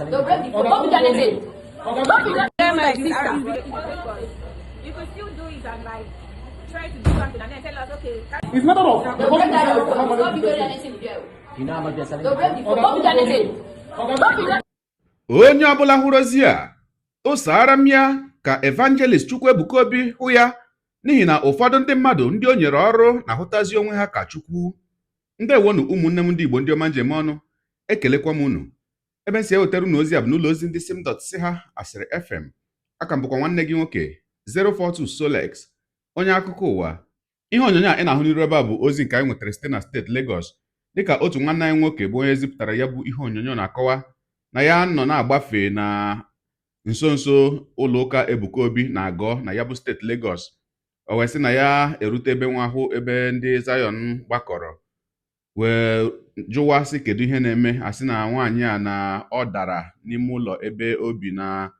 They'll break the phone. Don't do anything. Don't do anything. My sister. You could still do it and like try to do something and then tell us, okay, It's matter of the They'll break that hospital your how phone. much Don't be doing anything there. You know how much they're selling? They'll break the phone. Don't do anything. Don't do anything. Onye ọbụla hụrụ ozi a, tụsara m ya ka Evangelist Chukwuebuka Obi hụ ya, n'ihi na ụfọdụ ndị mmadụ ndị o nyere ọrụ na-ahụtazi onwe ha ka Chukwu. Ndewonu, ụmụnne m ndị Igbo, ndị ọma njem ọnụ, ekelekwa m unu. Ebe m si ewetara unu ozi a bụ n'ụlọ ozi ndị sim dot si ha asịrị FM. Aka m bụkwa nwanne gị nwoke 042 Solex, onye akụkọ ụwa. Ihe onyonyo a ị na-ahụ n'iru ebe a bụ ozi nke anyị nwetara site na steeti Lagos, dịka otu nwanne anyị nwoke bụ onye zipụtara ya bụ ihe onyonyo na-akọwa na ya nọ na-agbafe na nso nso ụlọ ụka Ebuka Obi na-agọ na ya bụ steeti Lagos. O wee sị na ya erute ebe nwa ahụ ebe ndị Zion gbakọrọ, wee jụwa sị kedu ihe na-eme. Asị na nwaanyị a na ọ dara n'ime ụlọ ebe o bi na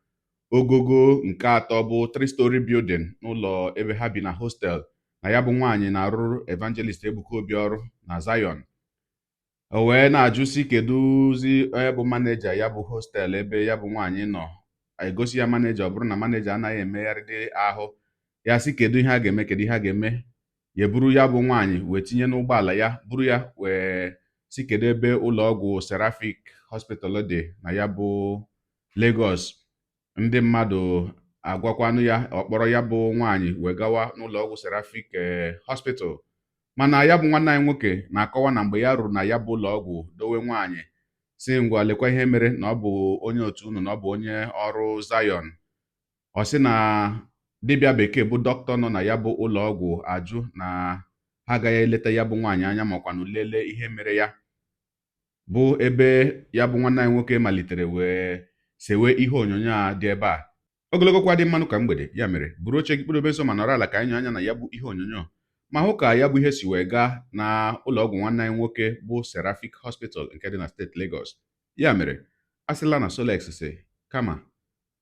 ogogo nke atọ, bụ three story building, n'ụlọ ebe ha bi na hostel, na ya bụ nwaanyị na-arụrụ Evangelist Ebuka Obi ọrụ na Zion. O wee na-ajụsi kedụzi onye bụ manager ya bụ hostel ebe ya bụ nwaanyị nọ. Egosi ya manager, ọ bụrụ na manager anaghị emegharịdị ahụ. Ya sị kedu ihe a ga-eme, kedu ihe a ga-eme. Ya eburu ya bụ nwaanyị wee tinye n'ụgbọala ya, buru ya wee si kedu ebe ụlọ ọgwụ Seraphic Hospital dị na ya bụ Lagos. Ndị mmadụ agwakwanụ ya, ọ kpọrọ ya bụ nwaanyị wee gawa n'ụlọ ọgwụ Seraphic Hospital. Mana ya bụ nwanne anyị nwoke na-akọwa na mgbe ya ruru na ya bụ ụlọ ọgwụ, dowe nwaanyị, si ngwa, lekwa ihe mere, na ọ bụ onye otu unu, na ọ bụ onye ọrụ Zion. Ọ sị na dibịa bekee bụ dọkịta nọ na ya bụ ụlọ ọgwụ ajụ na ha agaghị eleta ya bụ nwaanyị anya, makwanụ lelee ihe mere ya, bụ ebe ya bụ nwanne anyị nwoke malitere wee sewe ihe onyonyo a dị ebe a. Ogologo kwa dị mmanụ ka mgbede. Ya mere, buru oche gị, kpụrụbe nso ma nọrọ ala ka anyị nyoo anya na ya bụ ihe onyonyo ma hụ ka ya bụ ihe si wee gaa na ụlọ ọgwụ nwanne anyị nwoke bụ Seraphic Hospital nke dị na steeti Lagos. Ya mere, a sịla na Solex si kama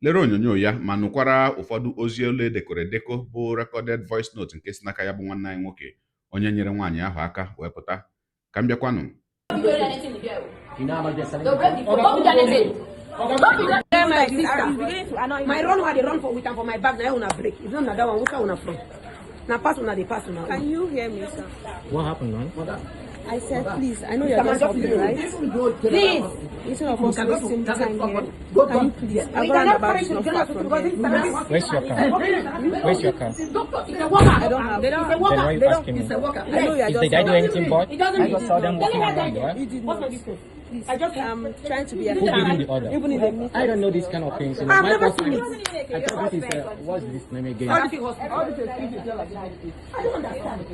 lere onyonyo ya ma nụkwara ụfọdụ ozi olu edekọrọ edekọ bụ recorded voice note nke si n'aka ya bụ nwanne anyị nwoke onye nyere nwaanyị ahụ aka wee pụta. Ka m bịakwanụ. Don't be doing anything there. You know how much they're selling? They'll break the phone. Don't do anything. Don't do anything. My it's sister. beginning to annoy me. My run wey I dey run for with am for my bag na una break. If not na that one, which one una from? Na pass una dey pass una. Can you hear me, sir? What happened, man? I said, please, I know you're just helping, right? Please. Instead of us wasting time here, can you please? We I've cannot about carry is to not the far hospital from because here. this Where's your car? Where's your car? It's a worker. I don't have. It's a Then worker. why you asking me? It's a worker. I know you're Is just did I do helping. anything bad? It doesn't I just saw them Tell walking her around, that. right? You did What's my not. business? Please, I just I'm trying to be Who gave him the order? Even in the meeting. I don't know these kind of things. You know, I've my never first seen time, it. I thought this is what's this name again? All this hospital. I don't understand.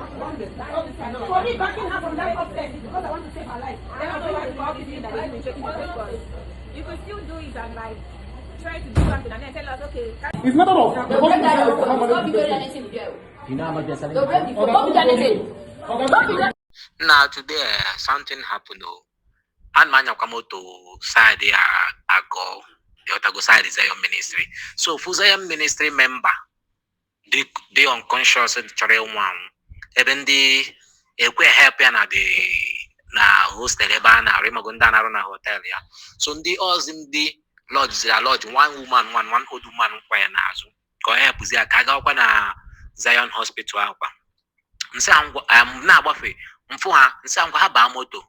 For me, backing her from that upstairs is because I want to save her life. Then I don't know why you. You could still do it and like try to do something and then tell us, okay, It's matter of the They'll break that your hospital phone. how Don't be much doing anything there. You know how much they're selling? They'll break the phone. Don't do anything. Don't do anything. Now today something happened o. Ana m anyakwa moto side ya agọ ịghọtago, side Zion Ministry. So fu Zion Ministry member dị dị unconscious, chọrọ ịnwụ anwụ, ebe ndị ekwe help ya na the na hostel ebe a na-arụ, ịmago ndị a na-arụ na hotel ya. So ndị ọzi ndị lodge ziri lodge, one woman, one old woman kwa ya n'azụ ka ọ helpụzi ya ka a gawakwa na Zion Hospital akwa. Nsị ha ngwa m na-agbafe mfụ ha, nsị ha ngwa, ha baa moto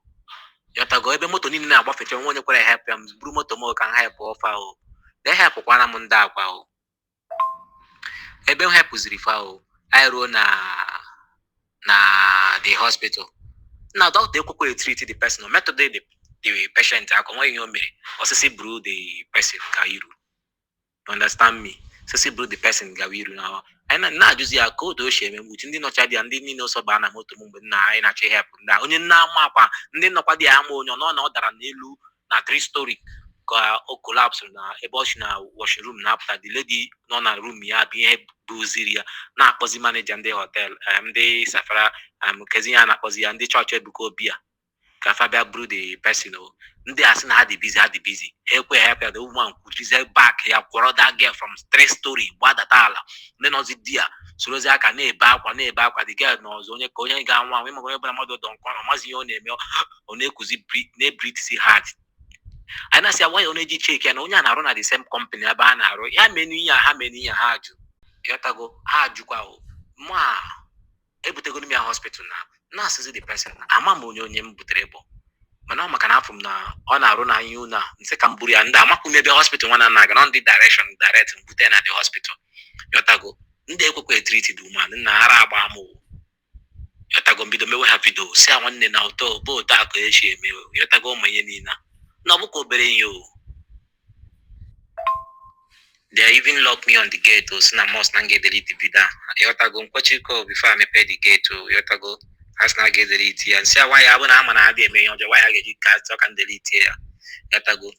yọtago. Ebe moto niile na-agbafecha, nwe onye kwere help ya. M buru moto m ka m help ọfa o de helpụkwana m ndị akwa o. Ebe m helpụziri fa o, anyị ruo na the hospital na doctor ekwekwe treat the person o metụdị the patient aka. Onweghị ihe o mere. Osisi buru the person ga iru, you understand me? Sisi buru the person gawa iru na anyị na-ajụzi ya ka otu o si eme mgbuchi ndị nọcha dị ya, ndị niile ọsọ baa na moto m mgbe nna anyị na-achọ help ndị a. Onye nna ama akwa ndị nọkwa dị ya ama onye ọ nọ na ọ dara n'elu na three story ka o collapse na ebe ọ si na washroom na-apụta. The lady nọ na room ya bụ ihe buziri ya na-akpọzi manager ndị hotel, ndị safara, kezi ya na-akpọzi ya ndị chọọchị Ebuka Obi a ka fa bịa buru the person o. Ndị a sị na ha dị busy, ha dị busy, ha ekwe help ya. The woman kwuchizie back ya, kwọrọ that girl from three story gbadata ala. Ndị nọzi di ya. Sorozi aka na-ebe akwa, na-ebe akwa. The girl na ọzọ, onye ka onye ga-anwụ anwụ. Ịmaka onye bụla mmadụ dọ nkọ, ọ mazi ihe ọ na-eme, ọ na-ekuzi na-ebreathe hard. Anyị na-asị ya nwayọ, na-eji check ya na onye a na-arụ na the same company ebe a na-arụ ya menu ihe a, ha menu ihe a, ha jụ. Ịghọtago? Ha jụkwa o ma ebutegoro m ya hospital na na-asịzi the person ama m onye m butere bụ, mana ọ maka na afọ m na ọ na-arụ na ihe unu a nsị ka m buru ya ndị amakwu m ebe hospital nwa na na-aga na ndị direction direct m bute na the hospital. Ịghọtago? Ndị ekwekwe etreat the woman nna ara agba m o. Ịghọtago? Mbido mewe ha video, si a nwanne na ụtọ bụ otu a ka esi eme o. Ịghọtago? Ụmụ ihe niile a na ọ bụkwa obere ihe o. They even lock me on the gate o, si na must na m ga-edelete video a. Ịghọtago? Nkwechiko before I mepe the gate o. Ịghọtago? Ha sị na a ga-edelete ya, nsị a nwa ya bụ na ama na adị eme ihe ọjọọ, nwa ya ga-eji ka chọ ka m delete ya. Ịghọtago?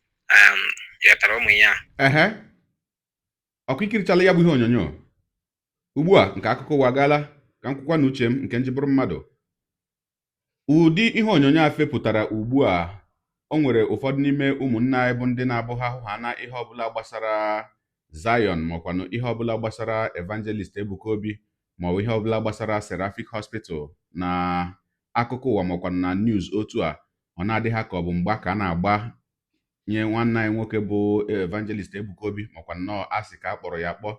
Ịghọtara ụmụ ya? Ehe, ọkụ ikirichala ya bụ ihe onyonyo ugbu a nke akụkọ ụwa agaala ka m kwukwa na uche m nke njibụrụ mmadụ. Ụdị ihe onyonyo a fepụtara ugbu a, o nwere ụfọdụ n'ime ụmụnne anyị bụ ndị na-abụ ha hụ ha na ihe ọbụla gbasara Zion, maọkwanụ ihe ọbụla gbasara Evangelist Ebuka Obi, maọbụ ihe ọbụla gbasara Seraphic Hospital na akụkọ ụwa, maọkwanụ na news otu a, ọ na-adị ha ka ọ bụ mgba ka a na-agba nye nwanne anyị nwoke bụ Evangelist Ebuka Obi, makwa nnọọ asị ka a kpọrọ ya akpọ.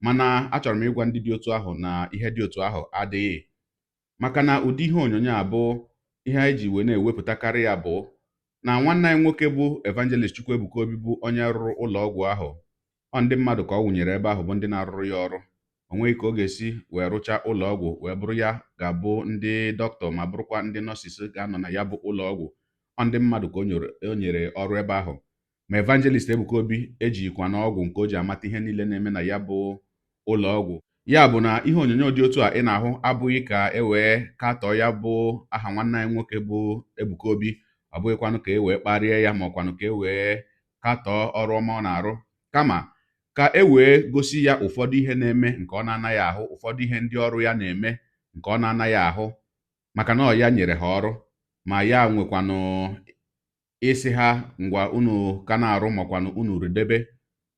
Mana achọrọ m ịgwa ndị dị otu ahụ na ihe dị otu ahụ adịghị, maka na ụdị ihe onyonyo a bụ ihe anyị ji wee na-ewepụtakarị ya bụ na nwanne anyị nwoke bụ Evangelist Chukwuebuka Obi bụ onye rụrụ ụlọ ọgwụ ahụ. Ọ ndị mmadụ ka ọ wụnyere ebe ahụ bụ ndị na-arụrụ ya ọrụ. O nweghị ka ọ ga-esi wee rụchaa ụlọ ọgwụ wee bụrụ ya ga-abụ ndị dọkịta ma bụrụkwa ndị nurses ga-anọ na ya bụ ụlọ ọgwụ. Ọ ndị mmadụ ka o nyere ọrụ ebe ahụ. Ma Evangelist Ebuka Obi ejikwa n'ọgwụ nke o ji amata ihe niile na-eme na ya bụ ụlọ ọgwụ. Ya bụ na ihe onyonyo dị otu a ị na-ahụ abụghị ka e wee katọọ ya bụ aha nwanne anyị nwoke bụ Ebuka Obi, ọ bụghịkwanụ ka e wee kparịa ya, ma ọkwanụ ka e wee katọọ ọrụ ọma ọ na-arụ, kama ka e wee gosi ya ụfọdụ ihe na-eme nke ọ na-anaghị ahụ, ụfọdụ ihe ndị ọrụ ya na-eme nke ọ na-anaghị ahụ, maka na ọ ya nyere ha ọrụ, ma ya nwekwanụ ịsị ha ngwa unu ka na-arụ, makwanụ unu ridebe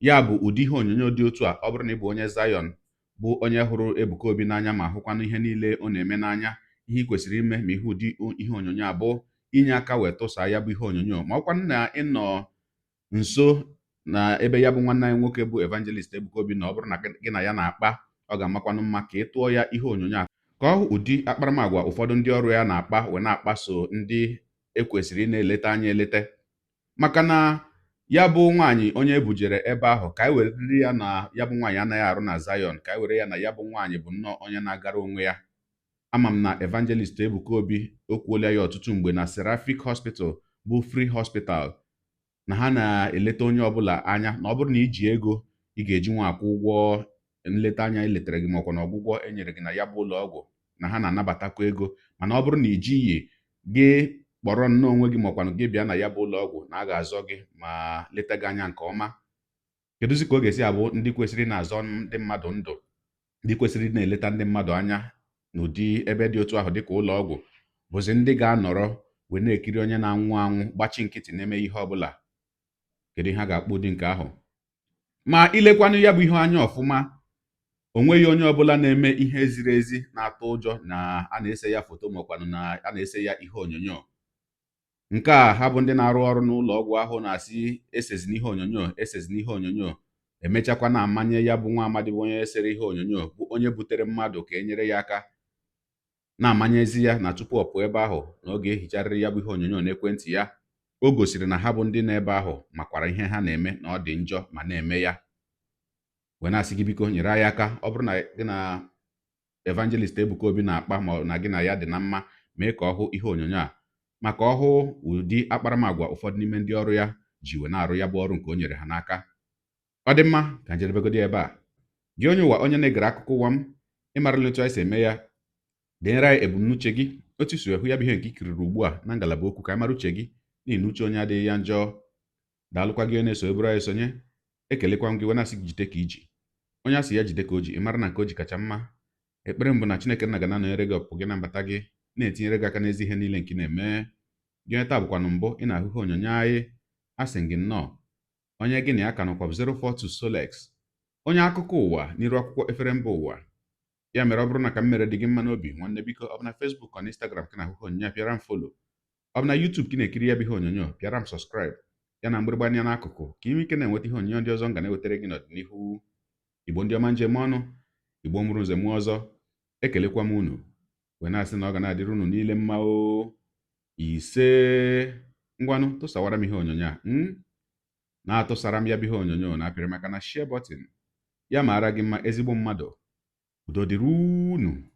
ya. Bụ ụdị ihe onyonyo dị otu a, ọ bụrụ na ị bụ onye Zion, bụ onye hụrụ Ebuka Obi n'anya ma hụkwanụ ihe niile ọ na-eme n'anya, ihe ị kwesịrị ime ma ihe ụdị ihe onyonyo a bụ inye aka wee tụsaa ya bụ ihe onyonyo, ma ọkwanụ na ịnọ nso na ebe ya bụ nwanne anyị nwoke bụ Evangelist Ebuka Obi na ọ bụrụ na gị na ya na-akpa, ọ ga-amakwanụ mma ka ị tụọ ya ihe onyonyo a ka ọ hụ ụdị akparamagwa ụfọdụ ndị ọrụ ya na-akpa wee na-akpaso ndị ekwesịrị ị na-eleta anya eleta. Maka na ya bụ nwaanyị onye ebujere ebe ahụ, ka anyị were ya na ya bụ nwaanyị anaghị arụ na Zion, ka anyị were ya na ya bụ nwaanyị bụ nnọọ onye na-agara onwe ya. Ama m na Evangelist Ebuka Obi o kwuola ya ọtụtụ mgbe na Seraphic Hospital bụ free hospital, na ha na-eleta onye ọbụla anya, na ọ bụrụ na iji ego ị ga-eji nwa akwụ ụgwọ nleta anya eletere gị, makwa na ọgwụgwọ e nyere gị na ya bụ ụlọ ọgwụ, na ha na-anabatakwa ego. Mana ọ bụrụ na ijighị gị, kpọrọ nnọọ onwe gị, makwanụ gị bịa na ya bụ ụlọ ọgwụ, na a ga-azọ gị ma leta gị anya nke ọma. Kedụzi ka ọ ga-esi abụ ndị kwesịrị na-azọ ndị mmadụ ndụ, ndị kwesịrị na-eleta ndị mmadụ anya n'ụdị ebe dị otu ahụ dịka ụlọ ọgwụ, bụzi ndị ga-anọrọ wee na-ekiri onye na-anwụ anwụ, gbachi nkịtị na-eme ihe ọbụla? Kedu ihe a ga-akpọ ụdị nke ahụ? Ma ilekwanụ ya bụ ihe anya ọfụma, o nweghị onye ọbụla na-eme ihe ziri ezi na-atụ ụjọ na a na-ese ya foto, makwanụ na a na-ese ya ihe onyonyo. Nke a ha bụ ndị na-arụ ọrụ n'ụlọ ọgwụ ahụ na-asị esezina ihe onyonyo, esezina ihe onyonyo, emechakwa na-amanye ya bụ nwa amadi bụ onye sere ihe onyonyo, bụ onye butere mmadụ ka e nyere ya aka, na-amanyezi ya na tupu ọ pụọ ebe ahụ na ọ ga-ehicharịrị ya bụ ihe onyonyo n'ekwentị ya. O gosiri na ha bụ ndị nọ ebe ahụ makwara ihe ha na-eme na ọ dị njọ ma na-eme ya. Wee na-asị gị, biko nyere anyị aka. Ọ bụrụ na gị na Evangelist Ebuka Obi na-akpa, ma ọ na gị na ya dị na mma, mee ka ọ hụ ihe onyonyo a, maka ọ hụ ụdị akparamagwa ụfọdụ n'ime ndị ọrụ ya ji wee na-arụ ya bụ ọrụ nke o nyere ha n'aka. Ọ dị mma ka njedebegodi ebe a. Gị onye ụwa, onye na-egere akụkọ ụwa m, ịmarala otu anyị si eme ya. Denyere anyị ebumnuche gị, otu si hụ ya bụ ihe nke ikiriri ugbu a na ngalaba okwu, ka anyị mara uche gị, n'ihi na uche onye adịghị ya njọ. Daalụkwa gị onye na-eso eburu anyị sonye. Ekelekwa m gị wee na-asị gị jide ka iji. Onye a sị ya jide ka o ji, ị mara na nke o ji kacha mma. Ekpere m bụ na Chineke nna ga na-anọnyere gị, ọpụpụ gị na mbata gị, na-etinyere gị aka n'ezi ihe niile nke ị na-eme. Gị onye taa bụkwanụ mbụ ị na-ahụ ihe onyonyo anyị, a sị gị nnọọ. Onye gị na ya ka nọkwa bụ 042 Solex, onye akụkọ ụwa n'iru akwụkwọ efere mba ụwa. Ya mere, ọ bụrụ na ka m mere dị gị mma n'obi, nwanne, biko, ọ bụ na Facebook, ọ na Instagram ka na-ahụ ihe onyonyo a, pịara m follow. Ọ bụ na YouTube ka ị na-ekiri ya bụ ihe onyonyo, pịara m subscribe, ya na mgbịrịgba anya n'akụkụ, ka ime ike na-enweta ihe onyonyo ndị ọzọ m ga na-ewetara gị n'ọdịnihu. Igbo ndị ọma, njem ọnụ, Igbo mụrụ nze mụọ ọzọ, ekelekwa m unu wee na-asị na ọ ga na-adịrị unu niile mma o. Ise. Ngwanụ, tụsawara m ihe onyonyo a, na-atụsara m ya bụ ihe onyonyo na apịrị maka na share button. Ya mara gị mma, ezigbo mmadụ. Udo dịrị unu.